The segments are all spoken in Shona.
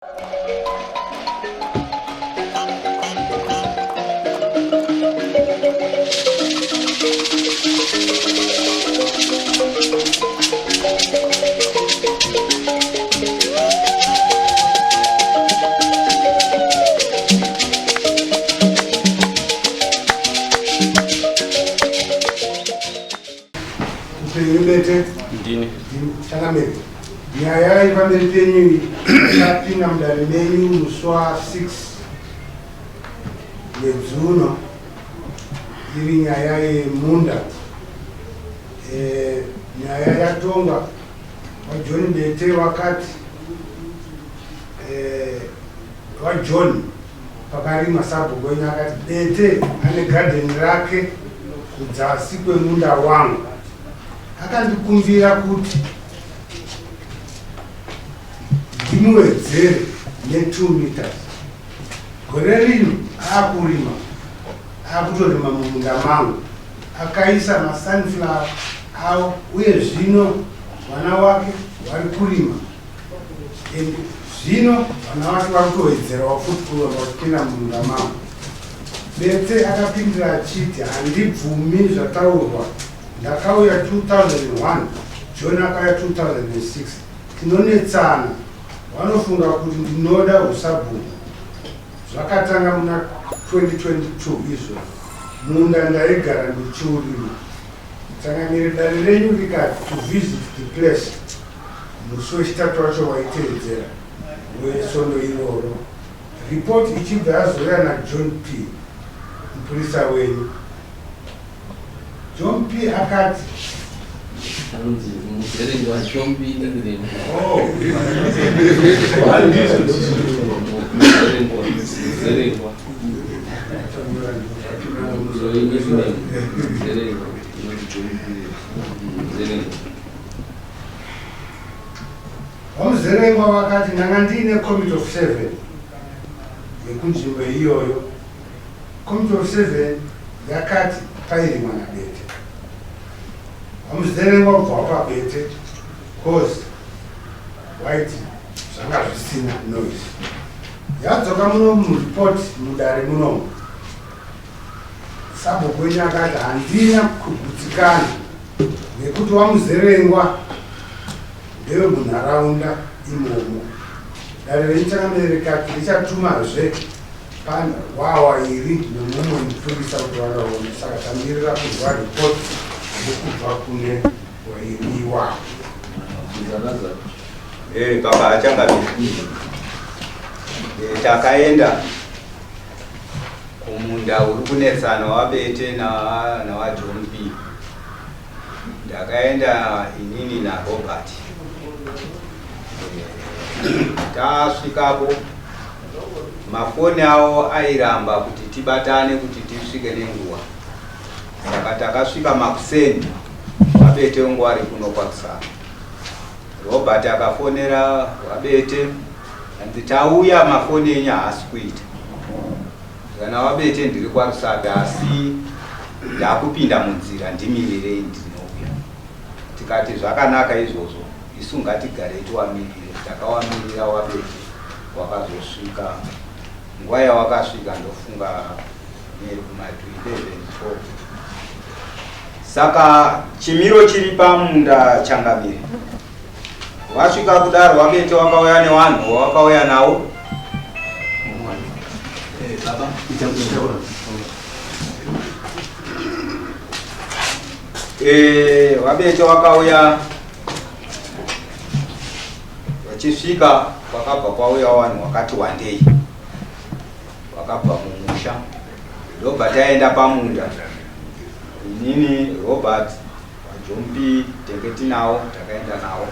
Upenyu bete ndini changamire nyaya iri pamberi penyu yakapinda mudare menyu musi wa 6 mwedzi uno iri nyaya yemunda eh, nyaya yatongwa vajohn bete wakati eh, vajohn pakarimwa sabhuku wenyu akati bete ane gadheni rake kudzasi kwemunda wangu akandikumbira kuti ndimuwedzere ne2 meters gore rino aakurima aakutorima mumunda mangu akaisa masunflower awo uye zvino vana wake vari kurima and zvino vana vake vari kutowedzerawo futi kuramba vachipinda mumunda mangu betse akapindira achiti handibvumi zvataurwa ndakauya 2001 john akauya 2006 tinonetsana vanofunga kuti ndinoda usabhuku zvakatanga muna 2022 izvo munda ndaigara ndichiurima Changamire dare renyu rikati to visit the place musi wechitatu wacho waitevedzera wesvondo iroro report ichibva yazouya naJohn P mupurisa wenyu John P akati anonzi muverengi waJohn P nickname. Oh. Muzerengwa, Muzerengwa. VaMuzerengwa vakati ndanga ndiine committee of seven yekunzvimbo iyoyo. Committee of seven yakati pairimwa naBete. VaMuzerengwa kubva wapa Bete cause waiti zvanga zvisina noise. Yadzoka muno mureport mudare munomu. Sabhuku wenyu akati handina kugutsikana nekuti waMuzerengwa ndewe munharaunda imomo. Dare renyu changamire rikati richatumazve wawairi nemumwe mupurisa kuti vakaona saka tamirira kunzwa report yekubva kune wairiwa. Eh, baba achangamire. Eh, takaenda kumunda uri kunetsana waBete nawaJohn P. Ndakaenda inini naRobert. Eh, tasvikapo mafoni avo airamba kuti tibatane kuti tisvike nenguva saka takasvika makuseni wabete ungu ari kuno kwakusana Robert akafonera wabete hanzi tauya mafoni enyu haasi kuita kana wabete ndiri kwaRusape asi ndakupinda munzira ndimirirei ndinouya tikati zvakanaka izvozvo isu ngatigarei tiwamirire takawamirira wabete wakazosvika nguva yawakasvika ndofunga neri kuma 11 12 Saka chimiro chiri pamunda changamire. Wasvika kudaro wabete wakauya newanhu wawakauya nawo. Eh, wabete wakauya vachisvika kwakabva kwauya wanhu wakati wandei wakabva mumusha ndobva taenda pamunda inini Robert vaJompi tenge tinawo takaenda nawo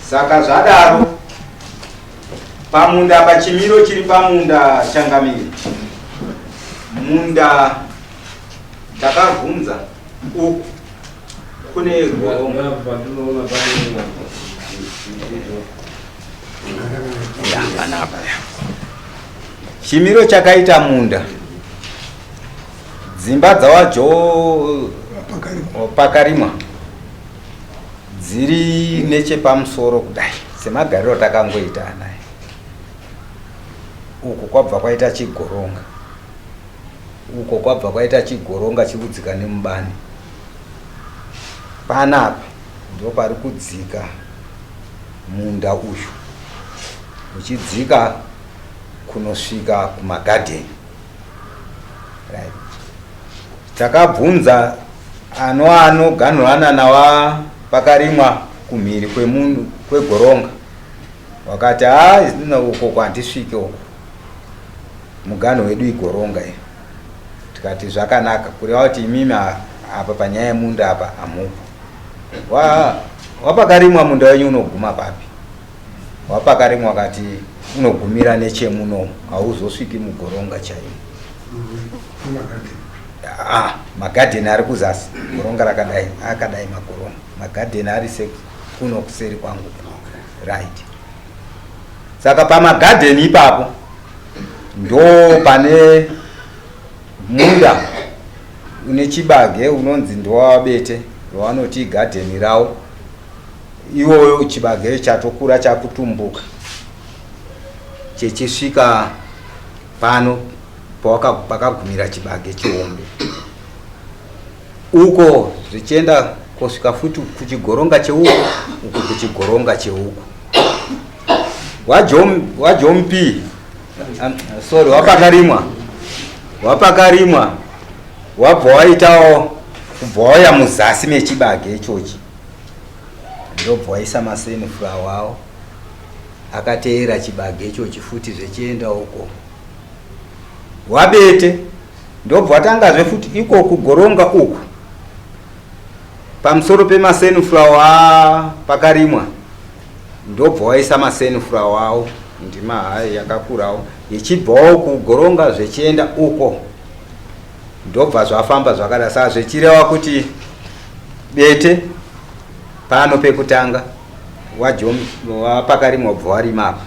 saka zvadaro pamunda pachimiro chiri pamunda changamire munda takabvunza uku kune goronga panapa chimiro chakaita munda dzimba dzawajo pakarimwa dziri nechepamusoro kudai semagariro takangoita anaya. Uku kwabva kwaita chigoronga, uko kwabva kwaita chigoronga chikudzika nemubani. Panapa ndo pari kudzika munda uyu uchidzika kunosvika kumagadheni. Right. Takabvunza anoganhurana nawa pakarimwa kumhiri kwemunhu kwegoronga, wakati haa, uko kwandisvike uko, muganho wedu igoronga iyo. Tikati zvakanaka, kureva kuti imimi apa panyaya yemunda apa hamupo. Wapakarimwa munda wenyu unoguma papi? Wapakarimwa kati unogumira nechemunomu, hauzosviki mugoronga chaimo. Ah, magadheni ari kuzasi, goronga rakadai, akadai magoronga, magadheni ari sekuno kuseri kwangu. Right, saka pamagadheni ipapo ndo pane munda une chibage unonzi ndowabete, wavanoti igadheni rawo iwoyo. Chibage chatokura, chakutumbuka, chechisvika pano pakagumira chibage chihombe uko, zvichienda kusvika futi kuchigoronga cheuko, uku kuchigoronga cheuko. Wajompi, sorry, wapakarimwa, wapakarimwa wabva waitawo kubva wauya muzasi mechibage ichochi, ndobva waisa masunflower awo akateera chibage ichochi futi zvechienda uko. Wabete ndobva watangazve futi iko kugoronga uku pamusoro pemasunflower pakarimwa, ndobva waisa masunflower awo, ndima hayo yakakurawo ichibvawo kugoronga zvechienda uko, ndobva zvafamba zvakada. Saka zvichireva kuti Bete pano pekutanga wapakarimwa ubva warima apa,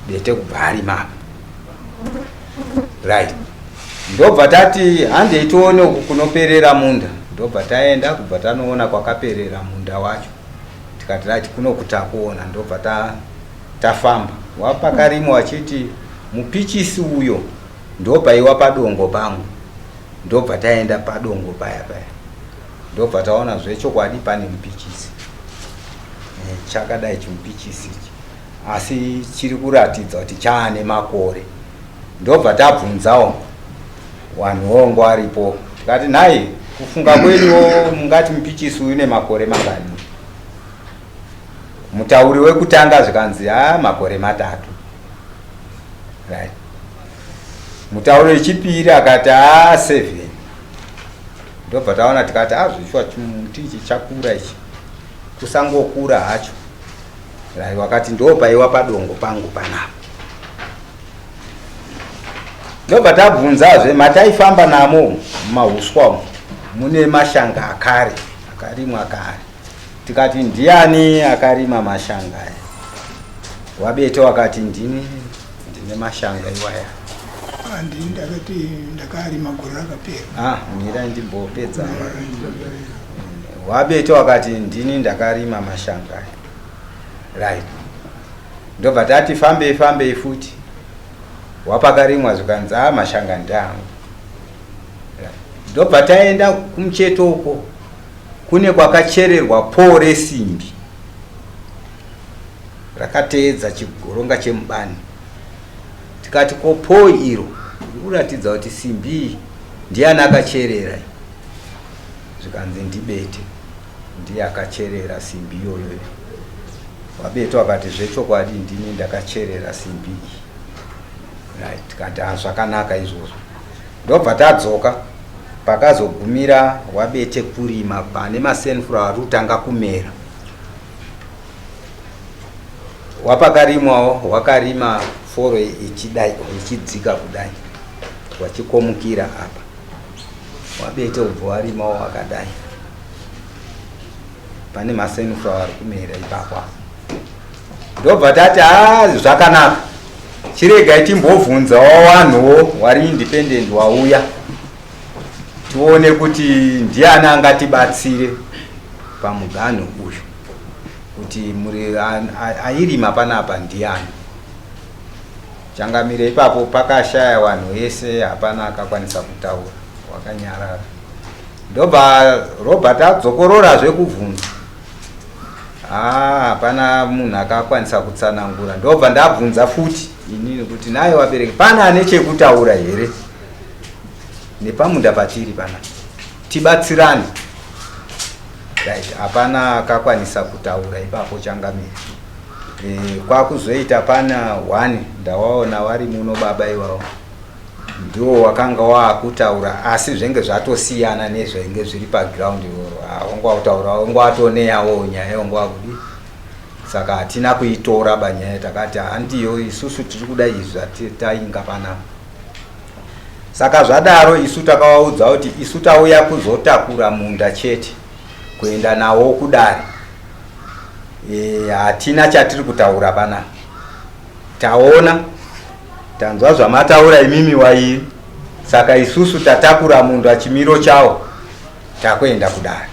Bete kubva arima apa. Right, ndobva tati handei tione uku kunoperera munda. Ndobva taenda kubva tanoona kwakaperera munda wacho. Tikati right, kuno kutakuona. Ndobva tafamba wapakarimwa wachiti mupichisi uyo ndopaiwa padongo pangu. Ndobva taenda padongo paya paya, ndobva taona zvechokwadi pane mupichisi. Chakadai chimupichisi ichi, asi chiri kuratidza kuti chaane makore. Ndobva tabvunzawo vanhu vongo aripo, tikati nhai, kufunga kwenyuwo mungati mupichisi uyu une makore mangani? Mutauri wekutanga zvikanzi ha, makore 3. Right, mutauri wechipiri akati ha, 7. Ndobva taona, tikati azvishwa chimuti ichi chakura ichi, kusangokura hacho. Right, wakati ndopaiwa padongo pangu panapa. Ndobva tabvunzazve mataifamba namo mumahuswa umu mune mashanga akare akarimwa kare, tikati ndiani akarima mashanga aya? Wabete wakati ndini, ndine mashanga iwaya. Handini, ndakati ndakarima gore rakapera. Ah, mira ndimbopedza. Wabete wakati ndini ndakarima mashanga aya. Right, ndobva tati fambei fambei futi, wapakarimwa zvikanzi a, mashanga ndeangu. Ndobva taenda kumucheto uko kune kwakachererwa poo resimbi rakateedza chigoronga chemubani. Tikati ko poo iro rikuratidza kuti simbi iyi ndiani akacherera? Zvikanzi ndibete, ndiye akacherera simbi iyoyo. Wabete wakati zvechokwadi ndini ndakacherera simbi iyi. Right, tikati ah, zvakanaka izvozvo. Ndobva tadzoka pakazogumira wabete kurima pane masunflower ari kutanga kumera. Wapakarimwawo wakarima foro ichidai, ichidzika kudai, wachikomukira apa. Wabete ubva warimawo wakadai pane masunflower ari kumera ipapo apa. Ndobva tati ha, zvakanaka, chiregai timbobvunzawo vanhuwo wari independent wauya, tione kuti ndiani angatibatsire pamuganho uyu, kuti muri airima panapa ndiani. Changamire, ipapo pakashaya vanhu vese, hapana akakwanisa kutaura, wakanyarara. Ndobva Robert adzokororazve kubvunza. Ah, hapana munhu akakwanisa kutsanangura. Ndobva ndabvunza futi inini kuti naye vabereki, pane ane chekutaura here nepamunda patiri pana, tibatsirane. Right, hapana akakwanisa kutaura ipapo, changamire. Kwakuzoita pana one ndawaona vari muno, baba ivavo ndiwo wakanga waakutaura, asi zvenge zvatosiyana nezvainge zviri paground iroro. Wanga wakutaura, wanga watoneyawo nyaya, wanga wakudi. Saka hatina kuitora banyaya, takati handiyo, isusu tiri kuda izvi zvatainga panapa. Saka zvadaro, isu takavaudza kuti isu tauya kuzotakura munda chete kuenda nawo kudare. Hatina chatiri kutaura panapa. Taona, tanzwa zvamataura imimi wairi, saka isusu tatakura munda chimiro chawo, takuenda kudare.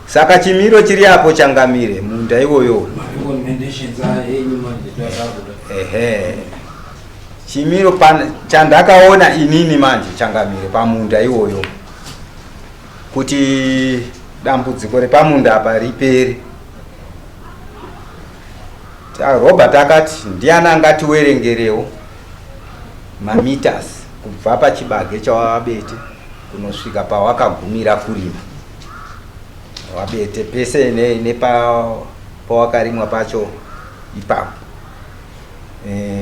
Saka chimiro chiri apo, changamire, munda iwoyo, Recommendations enyu manje toatakuda. Ehe, chimiro chandakaona inini manje, changamire, pamunda iwoyo, kuti dambudziko repamunda apa ripere, Robert akati ndiani angatiwerengerewo mameters kubva pachibage chawabete kunosvika pawakagumira kurima wabete pese nepawakarimwa pacho ipapo.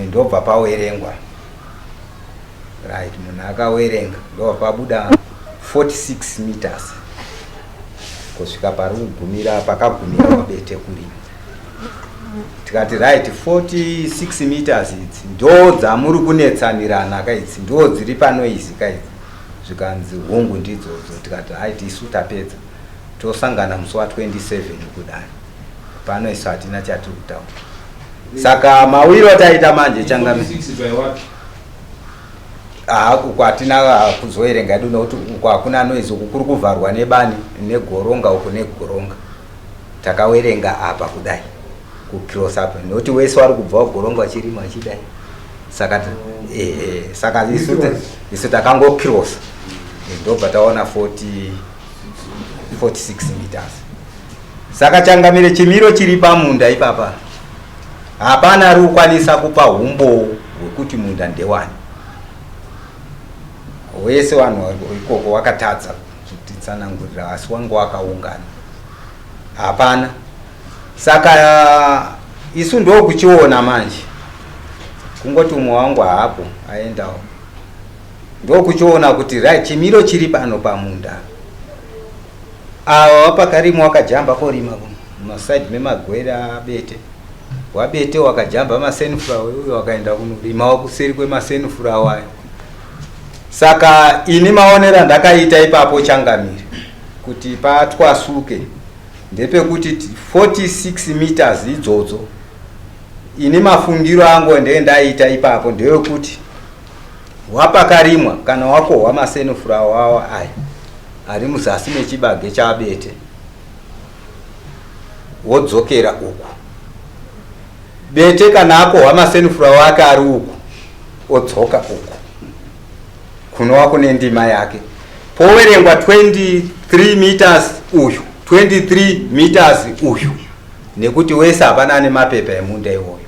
Ndobva pawerengwa. Right, munhu akawerenga, ndobva pabuda 46 meters kusvika pari kugumira, pakagumira wabete kurima. Tikati right, 46 meters idzi ndo dzamuri kunetsanirana ka idzi, ndo dziri panoizi ka idzi? Zvikanzi hongu, ndidzodzo. Tikati right, isu tapedza, tosangana musi wa27 kudare pano. Isu hatina chatiri kutaura. Saka mawiro ataita manje, changamire, 46 by what? Ah, uku hatina kuzoerenga edu nokuti uku hakuna noise, uku kuri kuvharwa nebani negoronga, uku negoronga. Takawerenga apa kudai kucross apa nokuti wese wari kubva kugoronga wachirima achidai. Saka saka isu takangocross, ndobva taona 40 46 meters. Saka changamire, chimiro chiri pamunda ipapa, hapana ari kukwanisa kupa umbowo hwekuti munda ndewani. Wese vanhu ikoko wakatadza kutitsanangurira, asi wanga wakaungana, hapana. Saka isu ndokuchiona manje, kungoti umwe wangu haapo, aendawo, ndokuchiona kuti right, chimiro chiri pano pamunda ava, wapakarimwa wakajamba korima mumasaidi memagwere abete, wabete wakajamba masunflower, uyo wakaenda kunorima kuseri kwemasunflower ayo. Saka ini maonero andakaita ipapo, changamire, kuti patwasuke ndepekuti 46 meters idzodzo, ini mafungiro angu ndee ndaita ipapo ndeyekuti wapakarimwa kana wakohwa masunflower awo aya ari muzasi mechibage chabete, wodzokera uku. Bete kana akohwa masunflower ake ari uku, odzoka uku kunova kune ndima yake. Powerengwa 23 meters uyu, 23 meters uyu, nekuti wese hapana ane mapepa emunda iwoyo.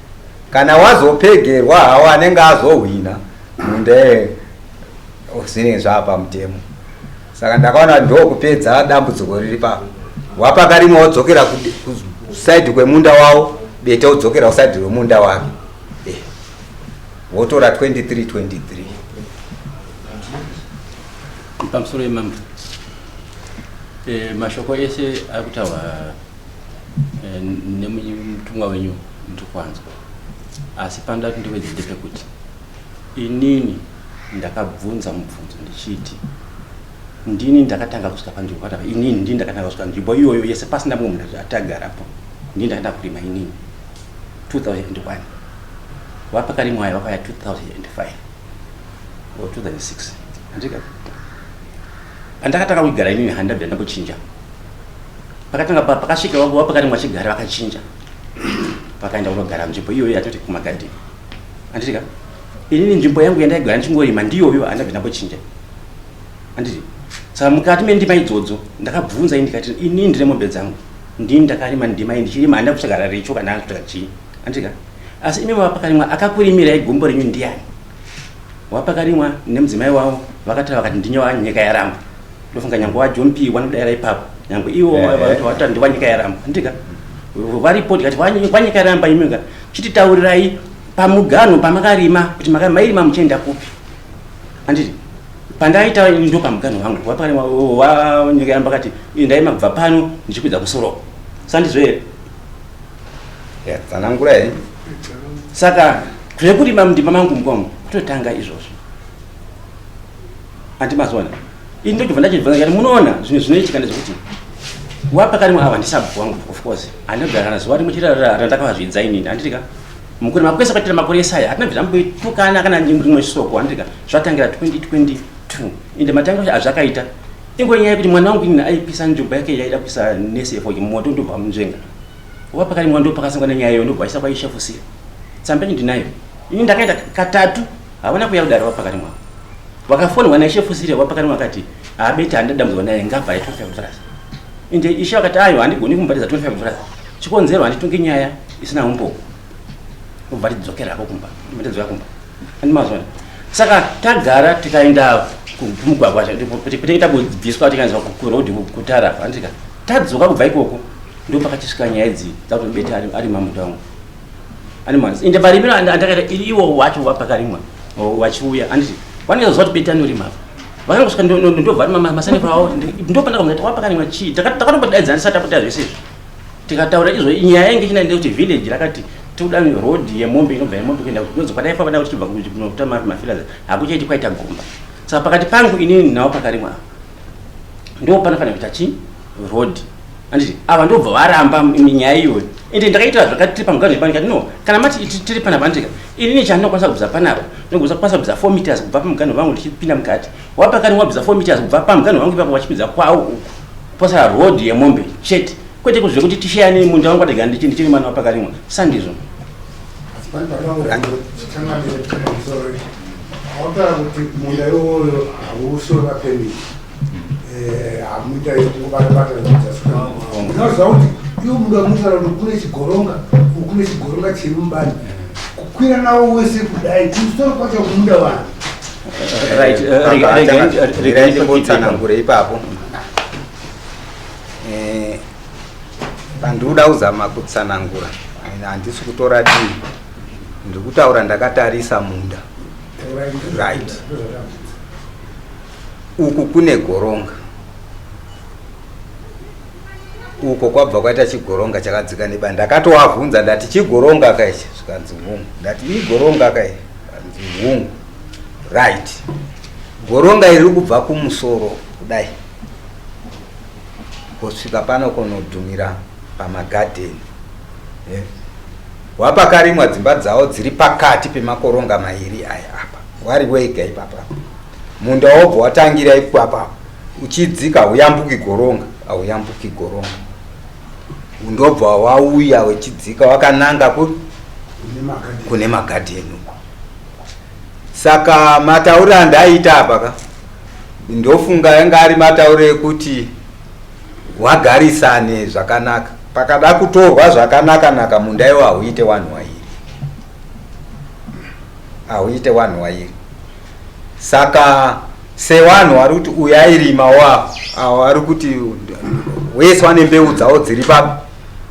Kana wazopegerwa hawo, anenge azohwina munda iyoyo, zvinenge zvava pamutemo. Saka ndakaona ndokupedza dambudziko riri papo. Wapakarimwa wodzokera kusaidi kwemunda wavo, bete wodzokera kusaidi rwemunda wake, wotora 23 23. Pamusoro yemambo, mashoko ese ari kutaurwa nemutumwa wenyu ndiri kuanzwa, asi pandati ndiwedze ndepekuti inini ndakabvunza mubvunzo ndichiti ndini ndakatanga kusvika panzvimbo patava. Inini ndini ndakatanga kusvika nzvimbo iyoyo yese pasina mumwe munhu atagarapo. Ndini ndakatanga kurima inini 2001. Wapakarimwa aya wakauya 2005 or 2006, handika? Pandakatanga kugara inini, handabvira ndambochinja. Pakatanga pakasvika wapakarimwa chigara, vakachinja, vakaenda kunogara nzvimbo iyoyo yatoti kumagadheni. Handiti ka? Inini nzvimbo yangu yandaigara ndichingorima ndiyoyo, handabvi ndambochinja. Handiti? Saka mukati mendima idzodzo ndakabvunza ini ndikati inini ndine mombe dzangu, ndini ndakarima ndima iyi ndichirima, handina kutsvaga raricho kana kutsvaga chii. Handiti ka? Asi imi vapakarimwa akakurimirai gumbo renyu ndiani? Wapakarimwa nemudzimai wavo vakataura vakati ndinye wanyika yaramba. Ndofunga nyangwe waJohn P wanodaira ipapo, nyangwe ivo vati ndiwanyika yaramba. Handiti ka? Varipo tikati wanyika yaramba imi ka, chititaurirai pamuganho pamakarima kuti mairima muchienda kupi. Handiti? Pandaita ini ndo pamuganho wangu wapakarimwa wanyika yaramba akati ndaima kubva pano ndichikwidza kusoro. Sandizvo here? Ya, tsanangura henyu. Saka zvekurima mundima mangu mukomo kutotanga izvozvo. Andi mazoona. Ini ndobva ndachibvunza ndikati munoona zvinhu zvinoitika ndezvekuti wapakarimwa ava ndisabhuku wangu of course. Handina kana zuva rimwe chete randakavazvidza inini. Handiti ka? Mukurima kwese kwatiri makore esaya hatina bvira mboitukana kana rimwe soko. Handiti ka? Zvatangira 2022. Ende matangiro azvakaita ingori nyaya yekuti mwana wangu inini aipisa nzvimbo yake yaida kuisa nesefo moto ndobva munzvenga. Wapakarimwa ndo pakasangana nenyaya iyo ndobva aisa kwaishafusira. Tsamba yacho ndinayo. Ini ndakaenda katatu havana kuuya kudare wapakarimwa. Vakafonwa naishe Fusire wapakarimwa akati haabeti handina dambudziko naye ngabva 25 dollars. Ende ishe vakati ayo handigoni kumubhadhisa 25 dollars. Chikonzero handitongi nyaya isina umbowo. Ndobva tidzokerako kumba. Ndobva tadzoka kumba. Andimazona. Saka tagara tikaenda kumugwagwa kuti tabviswa tikaendeswa kuroad kutara handika. Tadzoka kubva ikoko ndopakachisvika nyaya idzi dzakutobeta ari mamuto angu. Animals. Ende marimiro andakaita iwo wacho wapakarimwa wachiuya handiti vanenge kuti beta anorima apa. Vakangosvika ndobva masanifo avo ndopandakaona kuti wapakarimwa chii. Takatombodaidzana tisati tapota zvese izvi. Tikataura izvo nyaya yange ichina ndekuti village rakati tikuda road yemombe inobva yemombe kuenda kunonzi kwadai famba kuti tibva kunokuta mafilas hakuchaiti kwaita gomba. Saka pakati pangu inini nawo pakarimwa apa ndo panofanira kuita chi road. Handiti ava ndobva varamba nyaya iyoyo. Ende ndakaita zvakati tiri pamuganho ipano ndikati no kana mati tiri panapa handiti inini chandinokwanisa kubvisa panapa ndinokwanisa kubvisa 4 meters kubva pamuganho vangu ndichipinda mukati. Wapakari wabvisa 4 meters kubva pamuganho vangu ipapo wachipinza kwawo uku. Posara road yemombe chete. Kwete kuzve kuti tishayane munda wangu wadega ndichiri mwana wapakarimwa. Sandizvo. Asi pane pataura chichangamire pamusoro. Wataura kuti munda iwoyo hausori vapemiti. Hamuita yekungobata-bata zvadzasika. Ndinoziva kuti iwo munda wamunotaura kuti kune chigoronga, uku kune chigoronga chiri mubani. Kukwira nawo wese kudai, kumusoro kwacho kumunda wani. Right, regai ndimbotsanangure ipapo. Pandinoda kuzama kutsanangura, handisi kutora dii, ndiri kutaura ndakatarisa munda. Right. Uku kune goronga. Uko kwabva kwaita chigoronga chakadzika nebani. Ndakatovabvunza ndati chigoronga ka ichi, zvikanzi hungu. Ndati igoronga ka ichi, zvikanzi hungu. Right. Goronga iri kubva kumusoro kudai kusvika pano kunodhumira pamagadheni. Wapakarimwa dzimba dzavo dziri pakati pemakoronga mairi aya apa. Wari wega ipapa. Munda wobva watangira ipapa uchidzika hauyambuki goronga, hauyambuki goronga. Undobva wauya uchidzika wakananga kune magadheni uko. Saka matauriro andaita apa ka ndofunga yanga ari matauriro ekuti wagarisane zvakanaka. Pakada kutorwa zvakanaka naka munda iwo hauite wanhu wairi. Hauite wanhu wairi. Saka sewanhu wari kuti uyu airima wa awo ari kuti wese wane mbeu dzawo dziri papi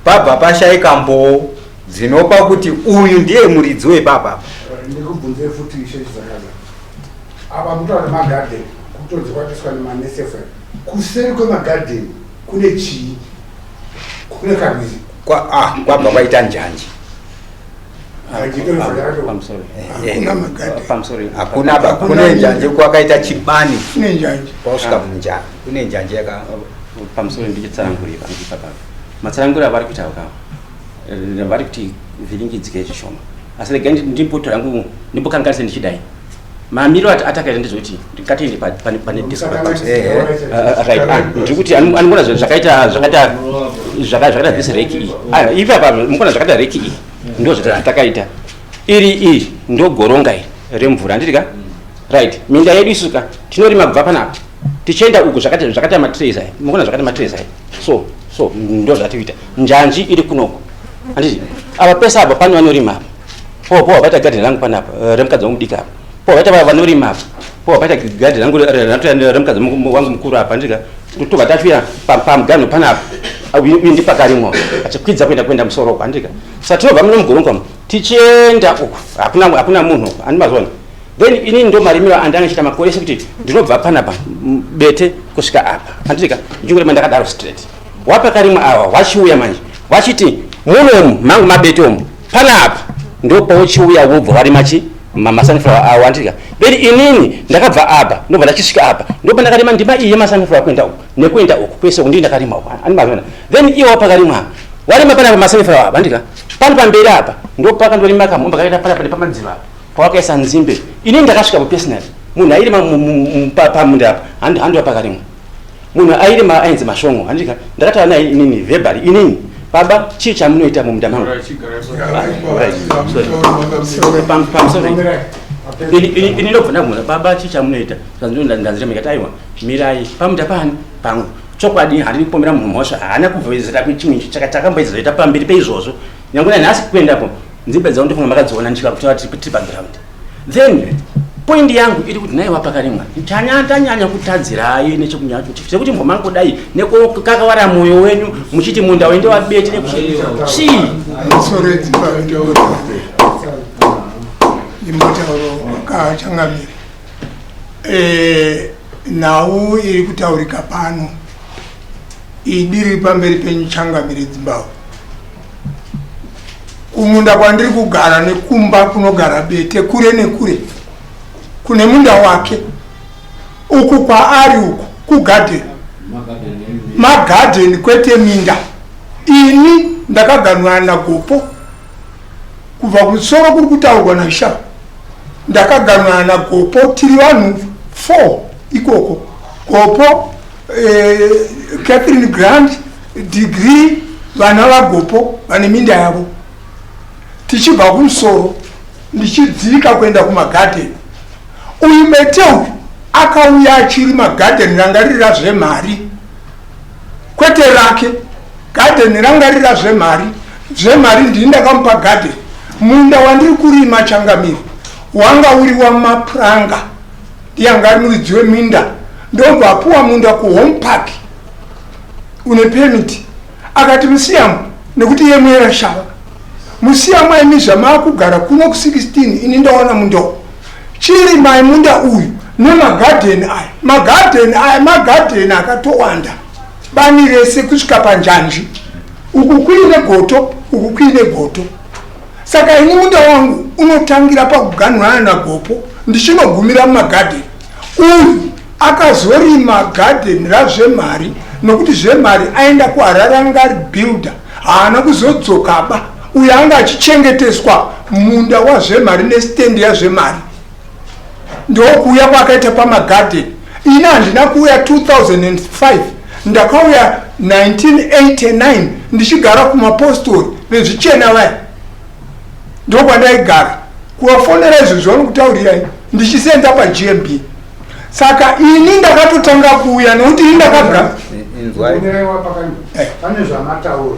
pabva pashaika mboo dzinopa kuti uyu ndiye muridzi wepapa. Ndikubvunze futi ishe Chizakaza. Apa mutaura magarden kutonzi kwakaiswa nemanesefa. Kuseri kwemagarden kune chii? Kune karwizi. Kwabva kwaita njanji. Hakuna ba, kune njanji kwakaita chibani. Kune njanji. Kwasvika munjanji. Kune njanji yaka pamusoro ndichitsanangurira ipapa. Matsananguriro avari kuita ka vari kuti vhiringidzike zvishoma. Asi regai ndimbotora hangu ndimbokanganise ndichidai. Mamiriro atakaita ndezvekuti ngatiende pane desk. Right. Ndiri kuti anogona zvakaita zvakaita zvakaita this reki iyi. Ipi apa mukona zvakaita reki iyi. Ndo zvatakaita. Iri iri ndogoronga iri remvura, handiti ka? Right, minda yedu isusu ka tinorima kubva panapa tichienda uku zvakati zvakati matrays aya, mukuona zvakati matrays aya, so ndo zvatikuita. Njanji iri kunoko, handiti? Apa pese apa pane vanorima apa, po vaita gadheni rangu panapa, remukadzi wangu mudiki apa, po vaita vanorima apa, po vaita gadheni rangu remukadzi wangu mukuru apa, handiti ka? Tobva tachiuya pamuganho panapa, uyu ndipakarimwa achikwidza kuenda musoro uko, handiti ka? Saka tinobva muno mugoronga umu tichienda uku, hakuna munhu uku, handi mazvona? Then inini ndo marimiro andanga chiita makore ese, kuti ndinobva panapa bete kusvika apa, handiti ka? Ndichingorima ndakadaro straight. Wapakarimwa ava wachiuya manje wachiti munomu mangu mabete umu panapa ndopauchiuya, wobva warima chi masunflower awo, handiti ka? Then inini ndakabva apa, ndobva ndachisvika apa, ndobva ndakarima ndima iyi yemasunflower kuenda uku nekuenda uku kwese uku, ndii ndakarima uku, handi mazvona? Then iwo wapakarimwa apa warima panapa masunflower apa, handiti ka? Pano pamberi apa ndopakandorima kamomba kakaita panapa nepamadziro apa pawakaisa nzimbe. Inini ndakasvika personally, munhu airima pamunda apa handi wapakarimwa, munhu airima ainzi Mashongo, handika? Ndakataura naye inini verbally, inini, "Baba, chii chamunoita mumunda mangu?" Right, sorry. Pamusoro ini ndobva ndabvunza, "Baba, chii chamunoita?" Ndanzira mikati, "Aiwa, mirai pamunda pani pangu." Chokwadi handidi kupomera munhu mhosva, haana kubvezera chimwe takamboedza pamberi peizvozvo. Nyange nanhasi kuendapo nzimbe dzangu ndofunga makadziona ndichika kuti tiri paground. Then point yangu iri kuti naiwa pakarimwa tanyanya kutadzirai nechekunyacho sekuti mbomangodai nekakawara mwoyo wenyu muchiti munda wende wabete nekuti chii? Musoro edzimba ndimbotauro kachangamire. Nhau iri kutaurika pano idi riri pamberi penyu, changamire dzimbawo, kumunda kwandiri kugara nekumba kunogara bete kure nekure kune munda wake. Uku kwaari uku kugadheni, magadheni, kwete minda. Ini ndakaganurana naGopo kubva kumusoro kuri kutaurwa naSha. Ndakaganurana naGopo, tiri vanhu 4 ikoko: Gopo, Catherine Grant, Degree, vana vaGopo vane minda yavo. Tichibva kumusoro ndichidzika kuenda kumagadheni, uyu bete uyu akauya achiri magadheni ranga riri razvemari, kwete rake. Gadheni ranga riri razvemari. Zvemari ndini ndakamupa gadheni. Munda wandiri kurima, changamiri, wanga uri wamapuranga, ndiye anga ari muridzi weminda. Ndobva apuwa munda kuHome Park une permit, akati musiyamu nekuti iye muera shava musiyamu aimi zvamaakugara kuno ku16, ini ndawana munda uyu, chirimai munda uyu nemagadheni aya. Magadheni aya magadheni akatowanda bani rese kusvika panjanji. Uku kuine goto, uku kuine goto. Saka ini munda wangu unotangira pakuganhurana naGopo ndichinogumira mumagadheni. Uyu akazorima gadheni razvemari nokuti zvemari aenda kuHarare, anga ari builder, haana kuzodzokaba. Uyo anga achichengeteswa munda wazvemari nestendi yazvemari, ndokuuya kwakaita pamagadheni. Ini handina kuuya 2005, ndakauya 1989 ndichigara kumapostori vezvichena vaya, ndokwandaigara. Kuvafonera izvozvo vanokutaurirai, ndichisenza paGMB. Saka ini ndakatotanga kuuya nekuti ini ndakagara Inzwai. Mirai pakani. Pane zvamataura.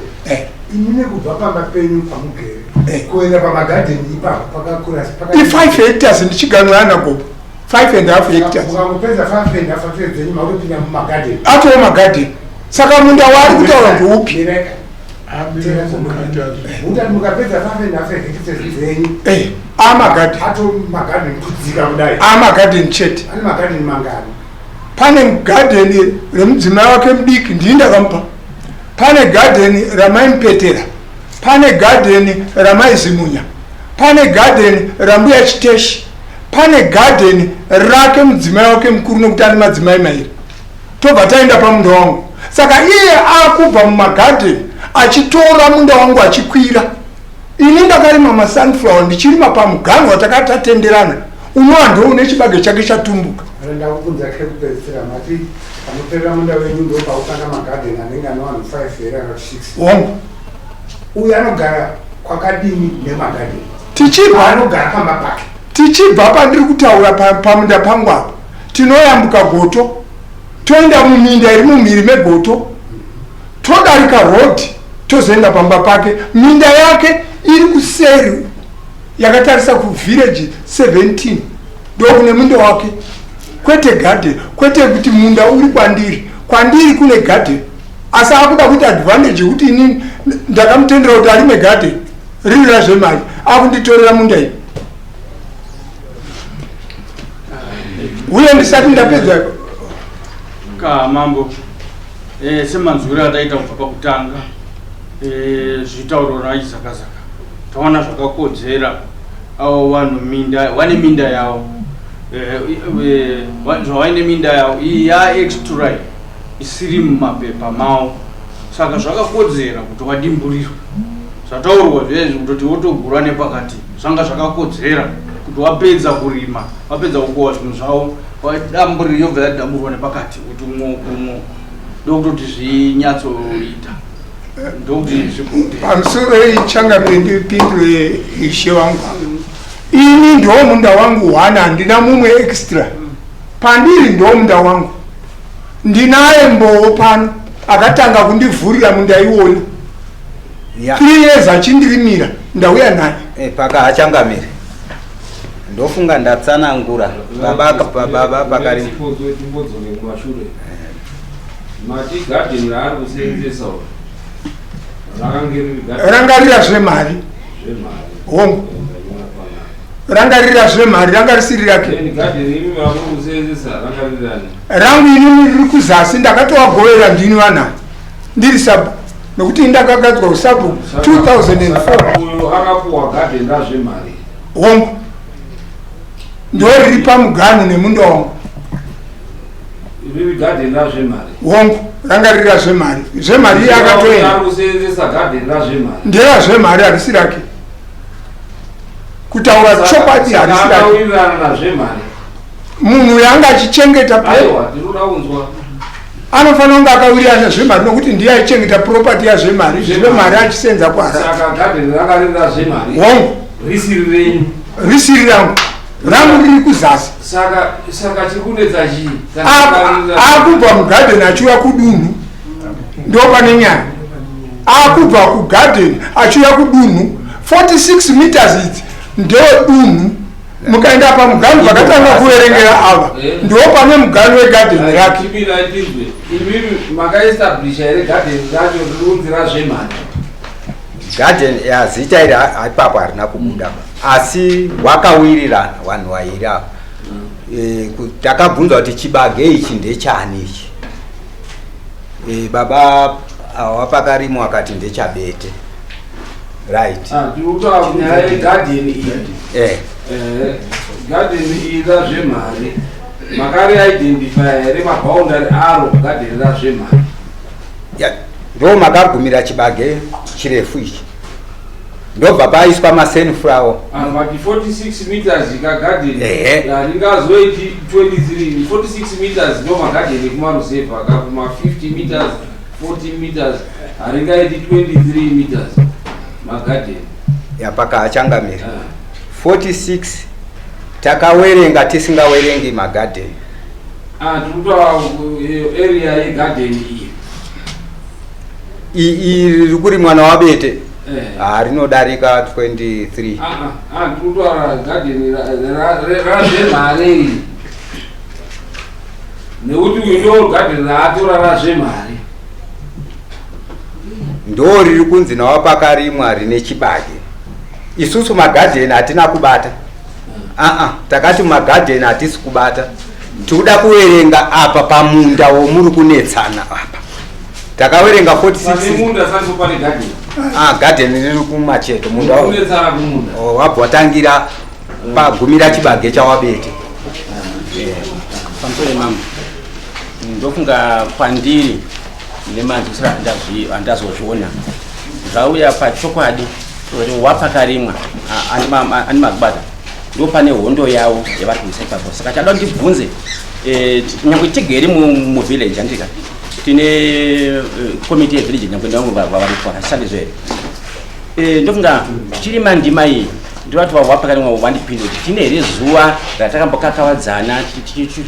Inini kubva pamba penyu pamugere kuenda pamagadheni ipapo pakakura I5 hectares ndichiganurana naGopo, 5 and half hectares. Mukangopedza 5 and half hectares dzenyu, makutopinda mumagadheni. Atoo magadheni. Saka munda waari kutaura ndoupi? Mireka. Mutati mukapedza 5 and half hectares dzenyu, Amagadheni. Ato magadheni kudzika kudai. Amagadheni chete. Ane magadheni mangani? Pane gadheni remudzimai wake mudiki, ndini ndakamupa. Pane gadheni ramai Mupetera, pane gadheni ramai Zimunya, pane gadheni rambuya Chiteshi, pane gadheni rake mudzimai wake mukuru nekuti ane madzimai mairi. Tobva taenda pamunda wangu. Saka iye akubva mumagadheni achitora munda wangu achikwira. Ini ndakarima masunflower ndichirima pamuganho watakati tatenderana, unova ndo une chibage chake chatumbuka. Ndakubvunza kekupedzisira, mati panoperera munda wenyu ndo pautanga magadheni anenge ane vanhu 5 here kana 6? Hongu. Uyu anogara kwakadini nemagadheni? Tichibva Anogara pamba pake. Tichibva pandiri kutaura pamunda pangu apa, tinoyambuka goto, toenda muminda iri mumhiri megoto, todarika road, tozoenda pamba pake. Minda yake iri kuseri yakatarisa kuvillage 17, ndokune munda wake, kwete garden, kwete kuti munda uri kwandiri. Kwandiri kune garden, asi akuda kuita advantage yekuti inini ndakamutendera kuti arime garden riri razvemari, akunditorera munda iyi. Uye ndisati ndapedza Ka mambo, semanzwiro ataita kubva pakutanga, zvitauro naIzakazaka, taona zvakakodzera avo vanhu minda vane minda yavo, zvavaine minda yavo iyi yaextra isiri mumapepa mavo, saka zvakakodzera kuti vadimburirwe. Zvataurwa zvezvi kutoti wotogura nepakati, zvanga zvakakodzera kuti wapedza kurima, wapedza kukohwa zvinhu zvavo, wadamburira, yobva yadamburwa nepakati kuti umwe umwe, ndokutoti zvinyatsoita, ndokuti zvibude. Pamusoro ichangamire, ndipindure ishe wangu. Ini ndo munda wangu hwana, handina mumwe extra pandiri, ndo munda wangu. Ndinaye mbowo pano akatanga kundivhurira munda iwona 3 years achindirimira, ndauya naye. Paka hachangamiri, ndofunga ndatsanangura baba baba pakari. Timbodzoke kumashure. Mati gadheni raari kuseenzesa uyu rakange riri gadheni Rangarira zvemari. Zvemari. Hongu, rangarira zvemari, ranga risiri rake. Then gadheni imi mamuri kuseenzesa rangarirani? Rangu inini riri kuzasi, ndakatovagovera ndini vanhu ndiri sabhuku, nokuti ini ndakagadzwa usabhuku 2004. Uyu akapuwa gadheni razvemari. Hongu, ndo riri pamuganhu nemunda wangu. Riri gadheni razvemari. Hongu, ranga riri razvemari. Zvemari iye akatoenda. Ari kuseenzesa gadheni razvemari. Nderazvemari, harisi rake. Kutaura chokwadi, harisi rake. Akawirirana nazvemari. Munhu uyu anga achichengeta Aiwa, tinoda kunzwa. Anofanira kunge akawirirana zvemari, nokuti ndiye aichengeta property yazvemari, zvemari achisenza kuHarare. Saka gadheni ranga riri razvemari. Hongu. Risiri renyu. Risiri rangu, rangu riri kuzasi. Saka chiri kunetsa chii? Akubva mugadheni achiuya kudunhu, ndo pane nyaya. Akubva kugadheni achiuya kudunhu, 46 meters idzi ndo dunhu. Mukaenda pamuganhu pakatanga kuverengera ava, ndo pane muganhu wegadheni rake. Chimira tinzwe. Imimi makaestablisha here gadheni racho riri kunzi razvemari? Garden ya zita iri ipapo harina kubuda, asi wakawirirana vanhu vairi ava. Takabvunza kuti chibage ichi ndechani ichi? Baba wapakarimwa akati ndechabete, right? Ah, tiri kutaura nyaya yegadheni iyi. Gadheni iyi razvemari, makariidentifya here maboundary aro gadheni razvemari? Ya, ndo makagumira chibage chirefu ichi, ndobva paiswa masunflower. But 46 meters kagadheni Ehe. haringazoiti 23. 46 meters ndo magadheni ekumaruzevha kakuma 50 meters, 40 meters, haringaiti 23 meters magadheni. Yapaka achangamira, 46 takawerenga tisingawerengi magadheni. Ah, tiri kutaura area yegadheni iyi. Iri riri kurimwa nawabete rinodarika 23. Ah, ah, ah, tiri kutaura gadheni razvemari iri, nekuti uyu ndo gadheni raatora razvemari. Ndo riri kunzi nawapakarimwa rine chibage. Isusu magadheni hatina kubata. Aa, takati magadheni hatisi kubata, tikuda kuverenga apa pamunda womuri kunetsana apa. Takaverenga Pane 46. munda sandipo pane gadheni. Ah, gadheni riri kumacheto, munda Kunetsana kumunda. Oh, wabva watangira pagumira chibage chawabete. Pamusoro yemambo, ndofunga kwandiri nemanzwisiro andazozviona zvauya pachokwadi kuti wapakarimwa ane makubata, ndo pane hondo yavo yavari kuisa ipapo. Saka chada kuti ndibvunze, nyangwe tigere muvillage, handika tine komiti yevillage, nyangwe ndavamwe varipo, hasisandizvo here? Ndofunga chiri mandima iyi. Ndivati wapakati wandipinda kuti tine here zuva ratakambokakavadzana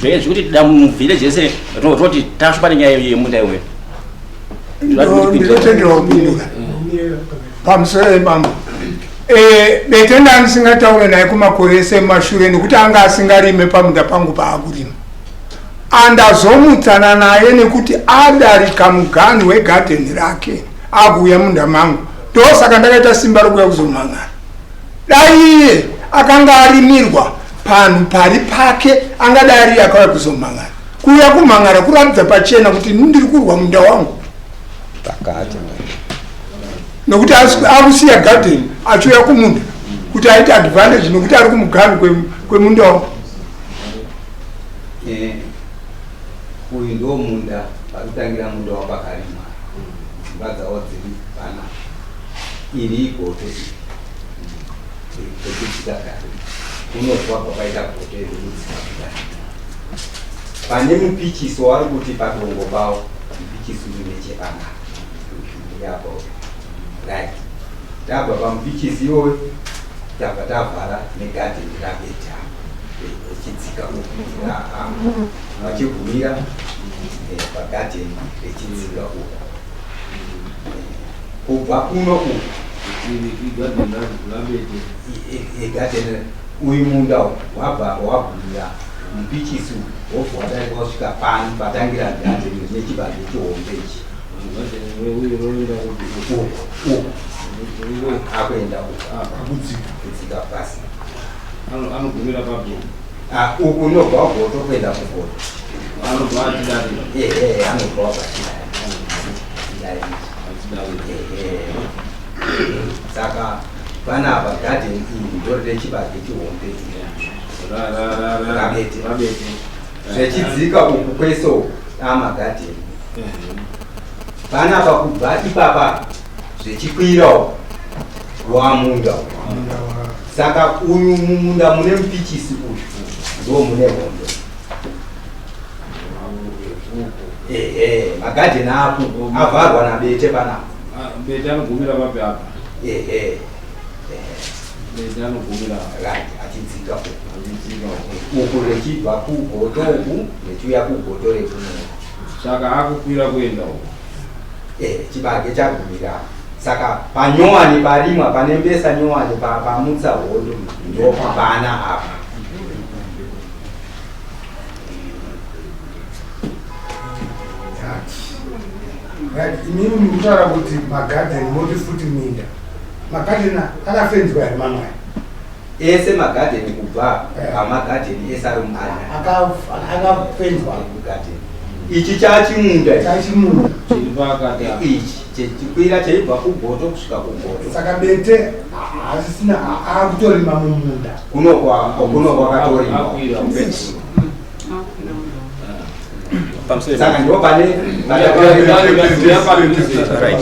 zvekuti da muvillage yese roti tashupa nenyaya yemunda iweyo. Ndinotenderwa kupindura pamusoro yemambo. Bete ndandisingataure naye kumakore ese emashure nekuti anga asingarime pamunda pangu paakurima. Andazomutsana naye nekuti adarika muganhu wegadheni rake akuuya munda mangu, ndosaka ndakaita simba rokuuya kuzomhan'ara. Dai iye akanga arimirwa panhu pari pake angadai ariye akauya kuzomhan'ara. Kuuya kumhan'ara kuratidza pachena kuti ini ndiri kurwa munda wangu pakati, nokuti akusiya gadheni achiuya kumunda kuti aite advantage nokuti ari kumuganhu kwemunda wangu. Uyu ndo munda parikutangira munda wapakarimwa, dzimba dzavo dziri pana iri igoto iri rekudzika kare kunozwa kwakaita goto iri kudzika kudai pane mupichiso wari kuti padongo pawo mupichisi uri nechepanapa yapo. Right, tabva pamupichisi iwoyo tabva tavhara negadheni rabeta rechidzika uku vachigumira pagadheni rechidzika uku kubva kuno uku gadheni. Uyu munda uyu wabva apa wagumira mupichisi uyu, wobva wadarika wasvika pano patangira gadheni rine chibage chihombe ichi. Uku uku akuenda uku kudzika pasi. Anogumira papo. Ah, uku unobva wagoto kuenda kugoto. Anobva achidarika. Ehe, anobva wabva achidai. Ehe, saka panapa gadheni iri ndorine chibage chihombe Rabete. Rabete. Zvechidzika uku kwese uku amagadheni panapa. Kubva ipapa zvechikwira uku wamunda uku. Saka uyu mumunda mune mupichisi uyu ndo mune hondo. Ehe, magadheni ako avharwa nabete panapa. Bete anogumira papi apa? Ehe. Bete anogumira apa. Right, achidzika uku. Achidzika uku. Uku rechibva kugoto uku rechiuya kugoto rekuno. Saka akukwira kuenda uku. Chibage chagumira, saka panyowani parimwa pane mbesa nyowani pamutsa hondo ndo pana apa. Right, imimi mukutaura kuti magadheni, moti futi minda, magadheni akafenzwa here mamwe? Ese magadheni kubva pamagadheni ese ari muana. Akafenzwa. Gadheni ichi chachimunda ichi. Chachimunda. Chiri pakati apa. Ichi chechikwira cheibva kugoto kusvika kugoto. Saka bete haasisina akutorima mumunda. Kuno kwakatorima. Akwira. Pamusoro. Saka ndo pane. Right.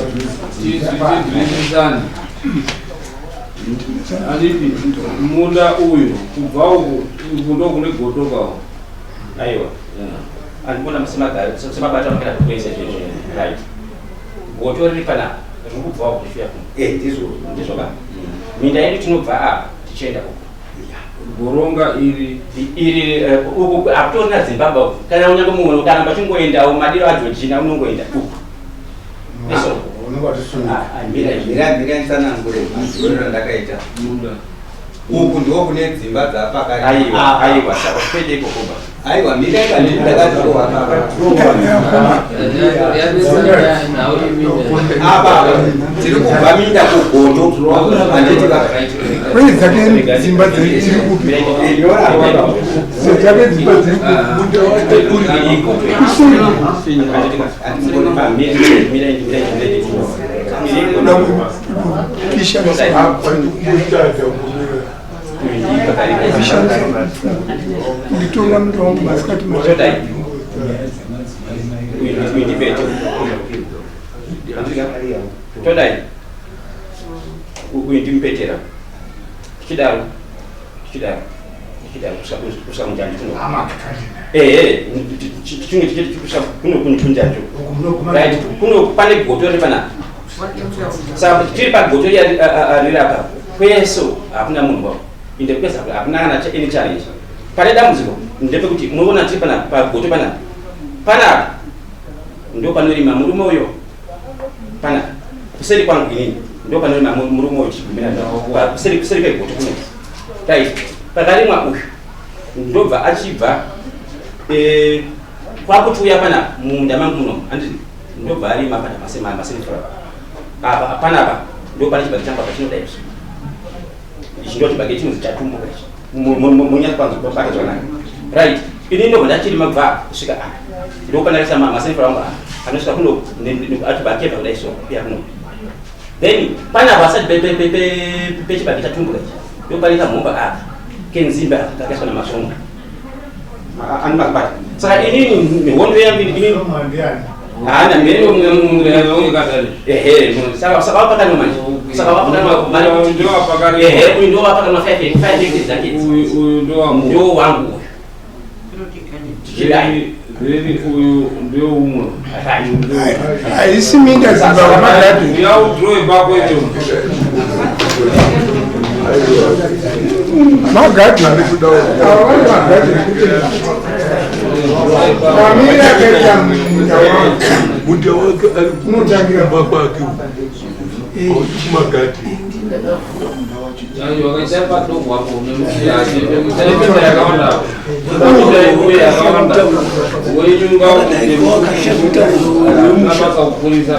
Tinzwisisani anditi munda uyu kubva uku, uku ndo kune goto kawo. Aiwa, andikuona semabata makaita kuesa izvezvo. Right, goto riri panapa riri kubvawo kuchiuya kuno. Ndizvo. Ndizvo ka minda yedu tinobva apa tichienda uku. Goronga iri. Iri uku hakutorina dzimba uku. Kana unyange mumwe kana pachingoendawo madiro aGeorgina unongoenda uku. Ndizvo. Unonga watisunga. Ah, ah, mira izvi. Mira, mira nditsanangure mazionero andakaita. Munda. Uku ndiko kune dzimba dzapakati. Aiwa, aiwa, saka kwete ikokoba. Aiwa, mira ikandii ndakadhirowa apa. Apa tiri kubva minda kugoto, handiti ka? Kwete, dzake dzimba dziri kupi? Dzake dzimba dziri kupi? Kusuri. Kuda kupisha. Kupisha kunditora munda wangu masikati machena. Todai uyu ndimupetera, tichidaro, tichidaro, tichidaro kusvika kunjanji kuno. Ehe, chimwe kusvika kuno kunjanji. Right, kuno pane goto riri panapa, saka tiri pagoto riya riri apa. Kwese hakuna munhu wavo. Ende kwese hakuna kana any challenge. Pane dambudziko ndepekuti munoona tiri pana pagoto panapa. Panapa ndo panorima murume uyo panapa. Kuseri kwangu inini ndo panorima murume uyo tichigumira kuseri kuseri kwegoto kuno. Right. Pakarimwa uyu ndobva achibva eh kwakuchiuya panapa mumunda mangu muno handiti ndobva arima panapa masenifura apa panapa ndo pane chibage changu apa chinoda izvi ichi ndo chibage chinonzi chatumbuka ichi munyatso kwanza zvakanaka right ini ndobva ndachirima kubva kusvika apa ndopandaisa masenifura angu apa anosvika kuno achibva akebva kudai so kuya kuno then panapa asati pechibage chatumbuka ichi ndopane kamhomba apa kenzimbe apa kakaiswa namasongo andimazibata saka inini hondo yangu inini haana ehe saka saka wapakanwa manje saka wapakanwa mari Ndio wapakanwa. ehe uyu ndio wapakanwa 5 5 hectares dzake idzi. Uyu ndio wangu. ndio wangu uyu tichidai Then uyu ndio umwe. Haisi minda dzimba vamagadheni. Uya udrowe pako icho. Magadheni ava vari magadheni kuti mamiriro akaita munda wangu Munda wake ari unotangira kumba kwake kumagadheni. Wakaita padoko apo nekuti yakawanda. Uye yakawanda. Wenyu ngaubasa kupurisa.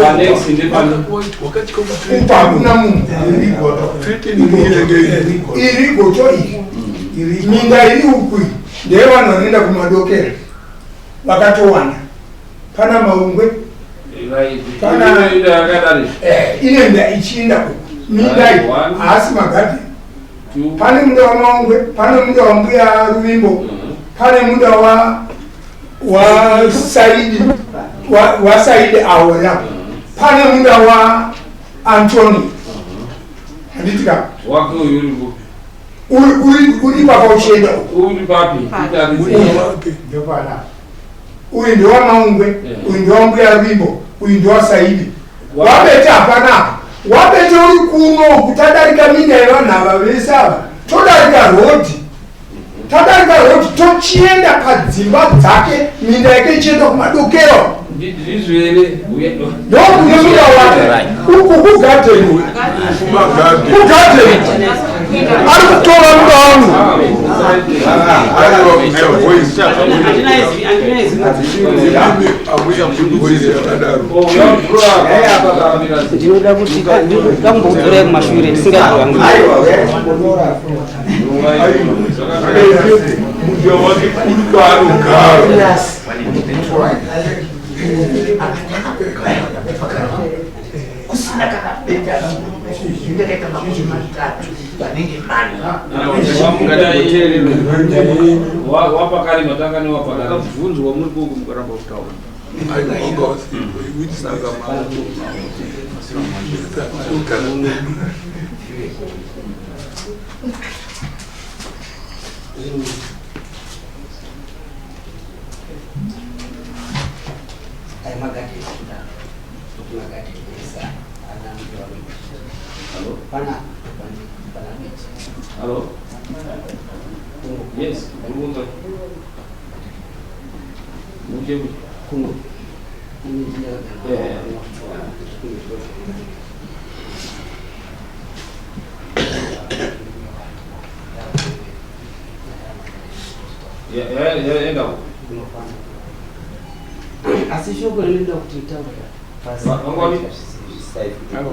Panext ndepane. Wakatya uku hakuna munhu iri goto iri minda iri uku iyi ndeyevanhu vanoenda kumadokera vakatowanda pana Maungwe. Right. Kana- Inoenda yakadari. Inoenda ichiinda uku minda iyi haasi magadheni. Two. Pane munda waMaungwe, pane munda waMbuya Ruvimbo, pane munda wa waSaidi waSaidi aora, pane munda wa Antoni, handiti ka? Wake uyu uri kupi? Uri papa uchienda uku. Uri papi? Titarise. Munda wake Ndopana. Uyu ndewaMaungwe, uyu ndewambuya Ruvimbo, uyu ndewaSaidi. Wabete hapana. Wabete uri kuno uku, tadarika minda yevanhu ava vese ava, todarika rodhi, tadarika rodhi tochienda padzimba dzake, minda yake ichienda kumadokero. Ndizvo here? Ndokune munda wake uku kugadheni. Kumagadheni. Kugadheni ari kutora munda wangu. Aiwa kuita voice. Imimi hamuya voice yakadaro. Ndinoda kuti ndambokudzorei kumashure tisingazivangu. Munda wake uri kwaanogara. Kusina kakapeta ndakaita 30 vanenge mana. Wapakarima tanga newapakarima. Ndakabvunzwa muri koko mukaramba kutaura. Aiwa wanga wasipo. Saka ma- Ai magadheni kudaro magadheni esa ana munda wangu pana pana beti. Hello? Yes, uri kunzwa? Muche kuno. Yeah. Enda uko. Asi shoko rinoenda kuti taura. Vangwani?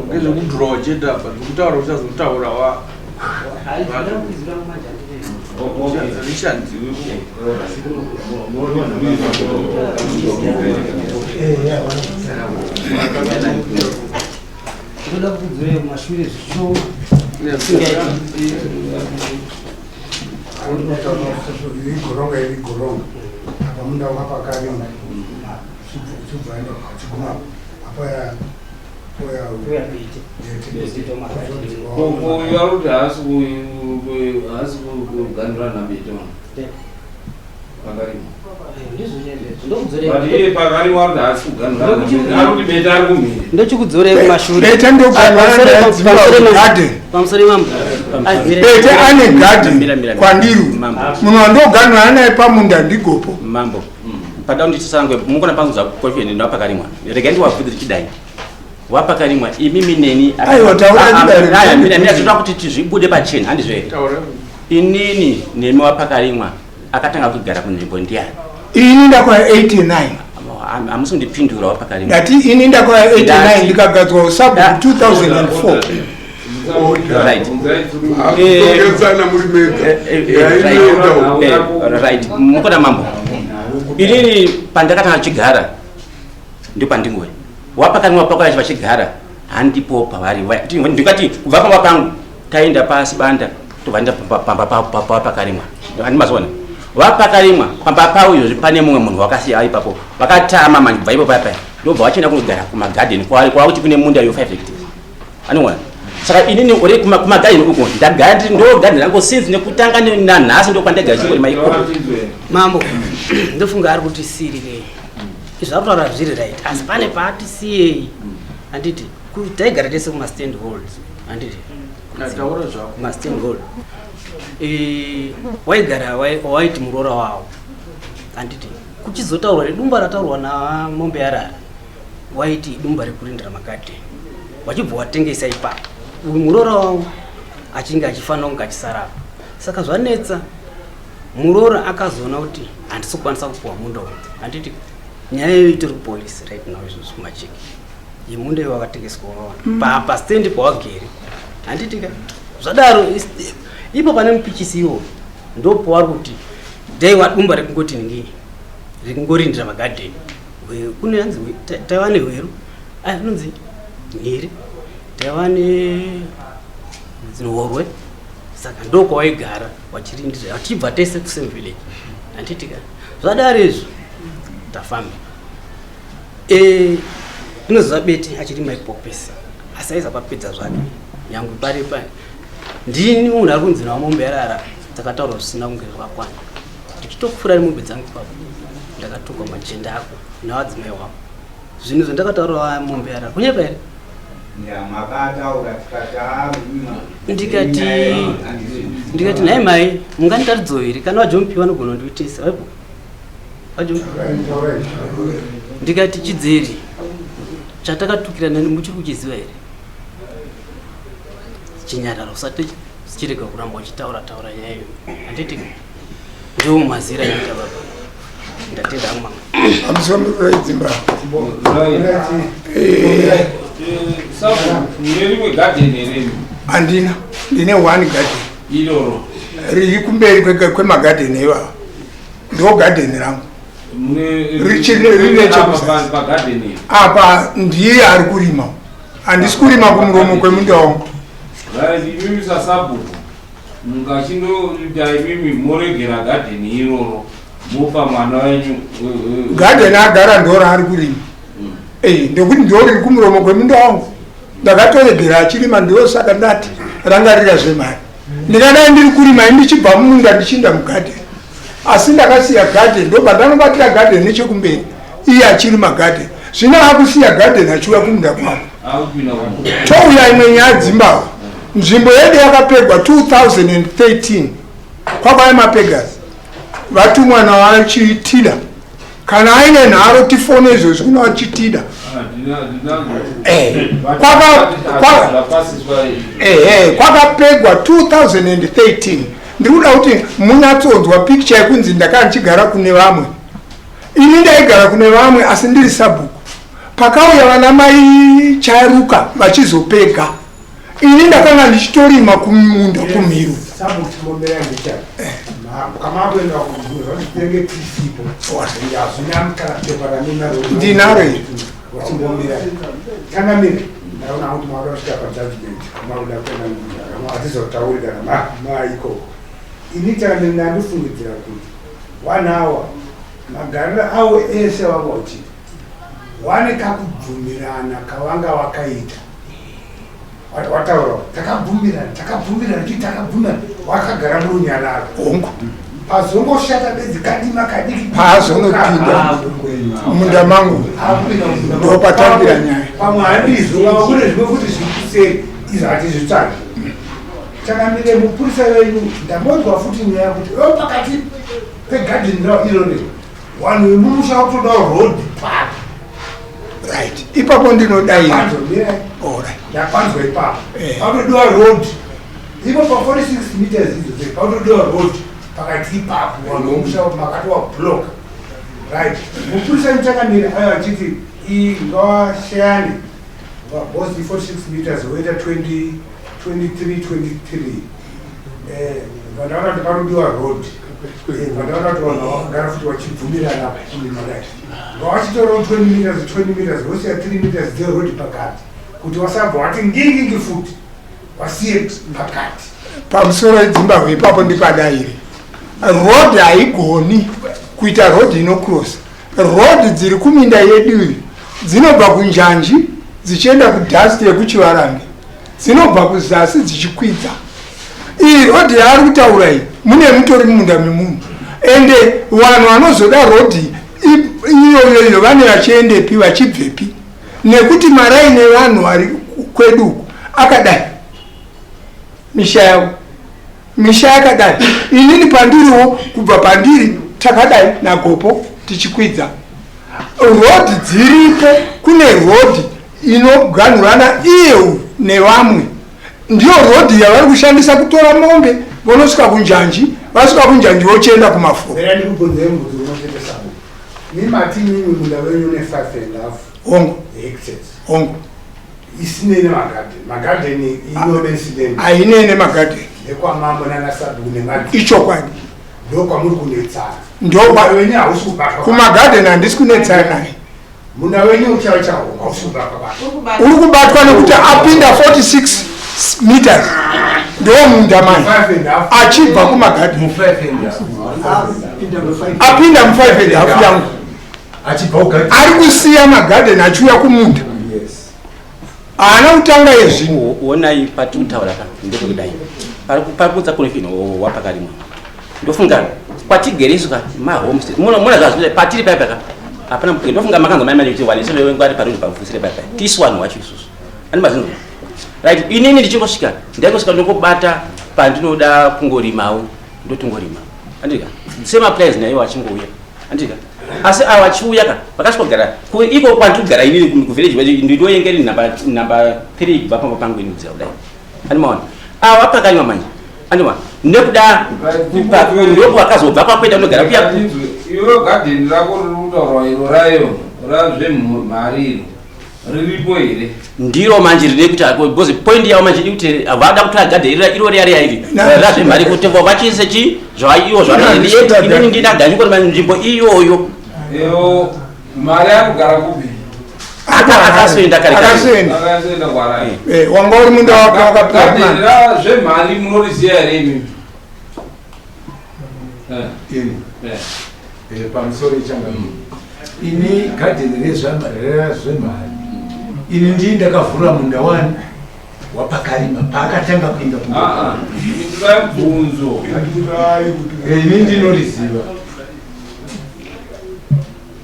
Ngezvekudhurowa chete apa zvekutaura uchazotaura wa Okay. Rishandiwe. Ndinoda kukudzorei kumashure zvisho. Iri goronga, iri goronga apa munda wapakarima chibvaenda chiguma apa poya. Poya bete. Uyu ari kuti haasi kuganhura nhabete wani. Pakarimwa. But iye pakarimwa kuti haasi kuganhura. Ari kuti beta ari kumhiri. Ndochikudzorei kumashure. Bete ndoganhura nadzimbahwe garden. Pamusoro mambo. Bete ane garden kwandiri. Munhu wandoganhura naye pamunda ndigopo. Mambo. Pada nditisange mungona pangu kwachene ndapakarimwa. Regai ndiwabvunze ndichidai. Wapakarimwa imimi neni. Aiwa, taura chidare. Aya mina mina tinoda kuti tizvibude pachena handizvo here? Inini nemi wapakarimwa akatanga kugara kunzvimbo ndiani? Ini ndakauya 89. Hamusi kundipindura wapakarimwa. Ndati ini ndakauya 89 ndikagadzwa usabhuku 2004. Right. Kutongedzana muri mega. Right. Right. Mukona mambo. Inini pandakatanga chigara ndopandingori. Wapakarimwa pako yacho vachigara handipo pavari. Ndingati kubva pamba pangu taenda pasi banda tobva ndaenda pamba pawapakarimwa. Handimazoona. Wapakarimwa pamba pavo izvozvi pane mumwe munhu wakasiya ipapo. Vakatama manje kubva ipapo paya. Ndobva vachienda kunogara kumagadheni kwavari kwakuti kune munda yo 5 hectares. Anoona. Saka inini uri kumagadheni uko ndagara ndiri ndo gadheni rangu since nekutanga nanhasi ndokwandagara chingori maikoko. Mambo, ndofunga ari kuti sirirei. Izvi ari kutaura zviri right, asi pane paati siyei. Handiti taigara tese kuma stand holds. Handiti. Taura zvako. Kuma stand hold. Waigara waiti muroora wawo. Handiti kuchizotaurwa nedumba rataurwa namombe yarara. Waiti dumba rekurindira magadheni. Wachibva watengesa ipapo. Uyu muroora wawo achinge achifanira kunge achisarapa. Saka zvanetsa muroora akazoona kuti handisi kukwanisa kupuwa munda uyu. Handiti nyaya iyoyo itori kupolisi right now izvozvi kumacheki. Yemunda iyoyo wakatengeswa wawana. Pa stand pawagere. Handiti ka zvadaro ipo pane mupichisi iwo ndopovari kuti dai wadumba rekungoti ningi rekungorindira magadheni. Kune hanzi taiva nehweru inonzi nhiri taiva nehorwe saka ndokwawaigara wachirindira wachibva tese kusame village. Handiti ka zvadaro izvo tafamba. Inoziva Bete achiri maipopesa asi aizapapedza zvake nyangwe pari pari ndini munhu ari kunzi nawo mombe yarara dzakataurwa zvisina kunge zvakakwana. Ndichitopfuura nemombe dzangu ipapo ndakatukwa majenda ako navadzimai wavo. Zvinhu zvandakataura mombe yarara kunyepa here? Ndikati nhai mai munganditaridzo here kana vaJohn P vanogona kundiitisa vaipo vaJohn P. Ndikati chidzeri chatakatukirana muchiri kuchiziva here? Chinyararo usati chirega kuramba uchitaura taura nyaya iyo. Handiti ndiwo mazira anoita baba. Ndatenda hangu mama. Amusomuroi dzimba. Sabu, mune rimwe garden here? Handina, ndine one garden. Iroro. Riri kumberi kwemagadheni iwawa. Ndo garden rangu. Rine chekuzasi. Apa ndiye ari kurima. Handisi kurima kumuromo kwemunda wangu. Right, imimi sasabhuku mungachindoita imimi moregera gadheni iroro mopa mwana wenyu. Gadheni agara ndo raari kurima. Ndokuti ndo riri kumuromo kwemunda wangu. Ndakatoregera achirima ndo saka ndati rangarira zvemari. Ndingadai ndiri kurima ndichibva mumunda ndichienda mugadheni. Asi ndakasiya gadheni ndobva ndanobatira gadheni nechekumberi. Iye achirima gadheni. Zvino akusiya gadheni achiuya kumunda kwangu. Touya imwe nyaya dzimbawo. Nzvimbo yedu yakapegwa 2013 kwakauya mapegas vatumwa navachitida. Kana aine nharo tifone izvozvi kuna vachitida. Kwakapegwa 2013. Ndiri kuda kuti munyatsonzwa picture yekunzi ndakanga ndichigara kune vamwe. Ini ndaigara kune vamwe asi ndiri sabhuku. Pakauya vana mai Charuka vachizopega. Ini ndakanga ndichitorima kumunda kumhiro. Sabhuku chimombera ndecha. Kamakuenda kubvunza kuti tinenge tisipo. Hazvina kana pepa raninaro. Ndinaro iri. Wachimbomira. Changamire. Ndaona kuti mwada kusvika pajudgment. Makuda kuenda munda. Hatizotauri kana maikoko. Ini changamire ndandifungidzira kuti 1 hour magariro avo ese vanga vachiita wane kakubvumirana kavanga vakaita. Wataura takabvumirana, takabvumirana, chii takabvumirana, wakagara murunyararo. Hongu. Pazongoshata bedzi kadima kadiki Paazonopinda munda mangu ndopatangira nyaya. Pamwe handizvo, pamwe kune zvimwe futi zviri kuseri, izvo hatizvitsvaki. Changamire, mupurisa venyu ndambonzwa futi nyaya kuti o pakati pegadheni ravo irori vanhu vemumusha vakutodawo road park. Right, ipapo ndinodaira. Alright. Ndapanzwa ipapo. Pakutodiwa road ipo pa 46 meters idzo pakutodiwa road pakati ipapo, vanhu vomusha makatowa block. Right, mupurisa muchakamira ayo achiti ngawashayane both 46 meters voita 20 23 23. Vandaona kuti panodiwa road. Vandaona kuti vanhu vakagara futi vachibvumirana kurima. Right, ngawachitorawo 20 meters, 20 meters, vosiya 3 meters dzeroad pakati kuti vasabva vati ngingingi futi, vasiye pakati. Pamusoro edzimbahwe ipapo ndipadaire. Road haigoni kuita road inocross. Road dziri kuminda yedu iyi dzinobva kunjanji dzichienda kudust yekuChivarange, dzinobva kuzasi dzichikwidza. Iyi road yaari kutaura iyi mune mutori mumunda memunhu, ende vanhu vanozoda road iyoyo iyo vane vachiendepi, vachibvepi? Nekuti maraini evanhu vari kwedu uku akadai, misha yavo, misha yakadai. Inini pandiriwo, kubva pandiri takadai nagopo tichikwidza. Road dziripo, kune road inoganhurana iye nevamwe, ndiyo road yavari kushandisa kutora mombe vonosvika kunjanji. Vasvika kunjanji vochienda kumafuro. Mira, ndikubvunzei mubvunzo unochete sabo. Mimati imimi munda wenyu une 5 and half Hongu. hectares. Hongu. Isinei nemagadheni. Magadheni inomensineni. Hainei nemagadheni. Nekwamambo nanasabhuku nemadhi. Ichokwadi. Ndokwamuri kunetsana. Ndo Munda wenyu hausi kubatwa. Kumagadheni handisi kunetsana naye. Munda wenyu chaiwo chawo hausi kubatwa batwa. Uri kubatwa nekuti apinda 46 meters, ndo munda manje, achibva kumagadheni apinda mu5 and half yangu, ari kusiya magadheni achiuya kumunda, haana kutanga yezvino. Onai, patiri kutaura ka ndepekudai pari kunza kune finhu wapakarimwa. Ndofunga kwatigereswa mahomestead muna zvazvino patiri paipa ka hapana. Ndofunga makanzwa mai manje kuti wanise vengwari pari pavhusire paipa tisu vanhu wacho isusu ani mazinzwa. Right, inini ndichingosvika, ndaingosvika ndongobata pandinoda kungorimawo, ndotingorima, andika? Same applies naiwo achingouya, andika? Asi ava achiuya ka vakasvika kugara iko kwandikugara inini kuvillage, ndinoyengeri number 3 kubva pamba pangu ini kudzira kudai, andimaona ava pakanywa manje, andimaona nekuda ndokuvakazobva kwakuenda kunogara kuya. Iwe, gadheni rako riri kutaurwa iro rayo razvemhari iro riripo here? Ndiro manje rine kuti, because point yavo manje ikuti vada kutora gadheni iro riya riya iri razvemhari kuti vachiise chi zvaiwo zvainini ndinaganyiko nzvimbo iyoyo. Iyo mari yakugara kupi? Akasoenda kare kare. Akasoenda. Akasoenda kwarai. Wanga uri munda wake wakapiwa. Gadheni razvemhari munoriziya here imimi? Ini pamusoro ichangamiro, ini gadheni rezvemhari ini ndii ndakavhura munda wani wapakarima paakatanga kuenda. Ndinoda mubvunzo. Ini ndinoriziva.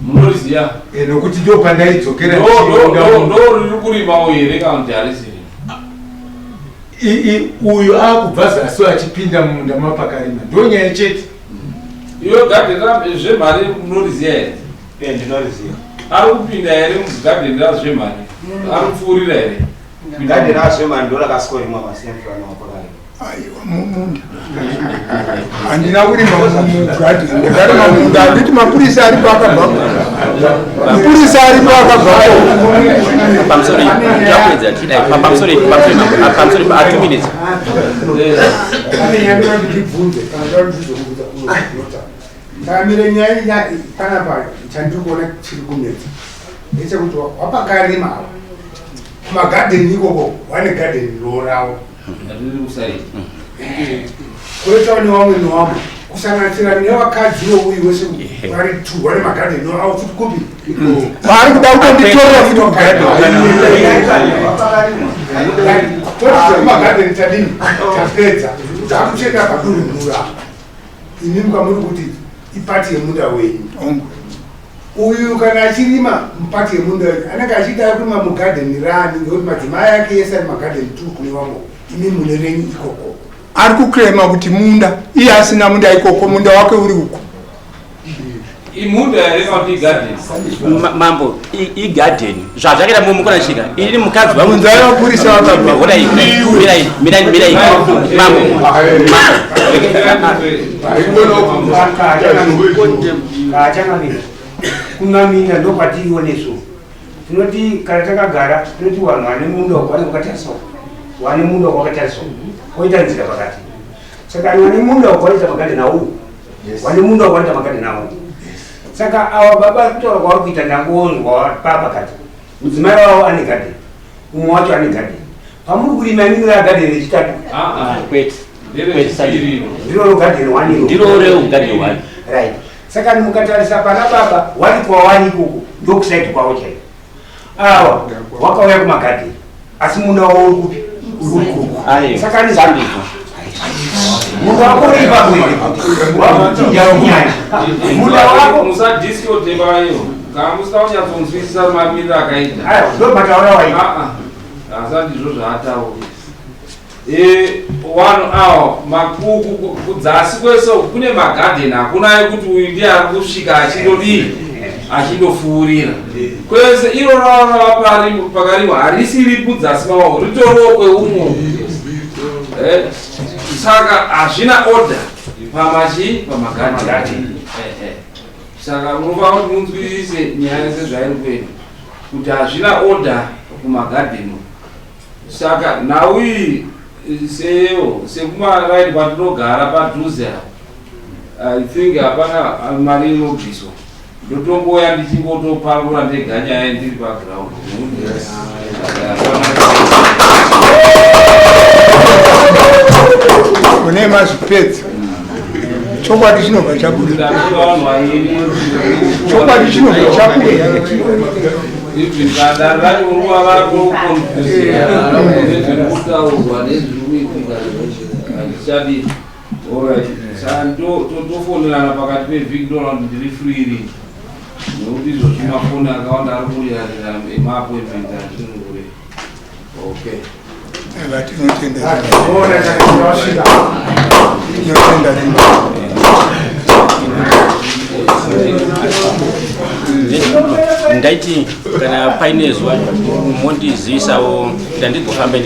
Munoriziya? Nokuti ndo pandaidzokera. Ndo riri kurimawo here kana kuti harisiri? Uyu akubva zasi achipinda mumunda mapakarima, ndo nyaya chete. Iyo gadheni rezvemhari munoriziya here? Ndinoriziva. Ari kupinda here mugadheni razvemhari? Ari kupfuurira here? Gadheni razvemhari ndo rakasikorimwa masemfurano wapakarima. Aiwa, mumunda handina kurima mugadheni, ndakarima munda. Handiti mapurisa aripo akabva, mupurisa aripo akabva. Pamusoro, takuedza tidai pamusoro, pamusoro pa 2 minutes. Pane nyaya ndoda kuti ndibvunze kana ndoda kuti ndizokubvunza unota. Takamire nyaya panapa, chandiri kuona chiri kunetsa ndechekuti wapakarima ava kumagadheni ikoko vane gadheni rorawo, Riri kusaidi. koitawo nevamwe nevamwe, kusanganisira nevakadzi vouyu wese vari tu vane magadheni avo futi kupi. Vari kuda kutonditorera futi kugadheni. Toti zvekumagadheni tadini, tapedza, takuchenda padurunhura. Imi mukamuri kuti ipati yemunda wenyu. Uyu kana achirima mupati yemunda wenyu anenge achiita kurima mugadheni rani ngekuti madzimai ake ese ari magadheni tu kune vamwe imi mune renyu ikoko. Ari kuclaima kuti munda iye asina munda ikoko munda wake uri uko. Imunda here kana kuti igadheni? Mambo, igadheni zvazvakaita mukona chika ini mukadzi wangu Bvunzai vapurisa vakabva. Hona iyi, mirai, mirai, mirai. Mambo, Kachangamira kumaminda ndokwatiriwo nesu tinoti kana takagara tinoti vanhu vane munda uku vanenge vakatarisa uku vane munda uku vakatarisa uku koita nzira pakati saka vane munda uku vanoita magadheni auku vane munda uku vanoita magadheni auku saka ava baba kutaura kwavari kuita ndangonzwa papakati mudzimai wavo ane gadheni umwe wacho ane gadheni pamuri kurima imimi ragadheni rechitatu kwete ndiroro gadheni wani Ndiro reu gadheni wani. Right, saka mukatarisa pana baba wari kwawari ikoko ndokusaidi kwavo chaiko awa wakauya kumagadheni asi munda wavo uri kupi? Uri kuku. Aiwa, Saka ni sandizvo. Munda wako uri ipapo here? Wakuchinja kunyanya munda wako. Musadiscote bayo kana musina kunyatsonzwisisa mamiriro akaita. Aiwa, ndo mataura waita. Asandizvo zvaataura. One hour makuku kudzasi kwese uku kune magadheni, hakuna yekuti uyu ndiye ari kusvika achindodii achindofuurira kwese. Iro rava pakarimwa harisiri kudzasi mawavo, ritoriwo kweumwe. Saka hazvina order pamachi pamagadheni. Saka unofanira kuti munzwisise nyaya sezvairi kuenda kuti hazvina order kumagadheni. Saka nhau iyi seyo sekumaraini kwatinogara padhuze apa, I think hapana mari inobviswa, ndotomboya ndichingotopangura ndega nyaya ndiri paground. Une mazvipedza chokwadi chinobva chabuda, chokwadi chinobva chabuda. Even vadare vacho uruva vakoconfuse nezviri kutaurwa nezviri kuitika hazvichadi. Alright, saka tofonerana pakati pevhiki, ndoona kuti ndiri free rini, nekuti izvozvi mafoni akawanda ari kuriyarira emaappointment atiri kure. Okay. Tinotenda, tinotenda. Ndaiti kana paine zuva mondizivisawo, ndandigofamba.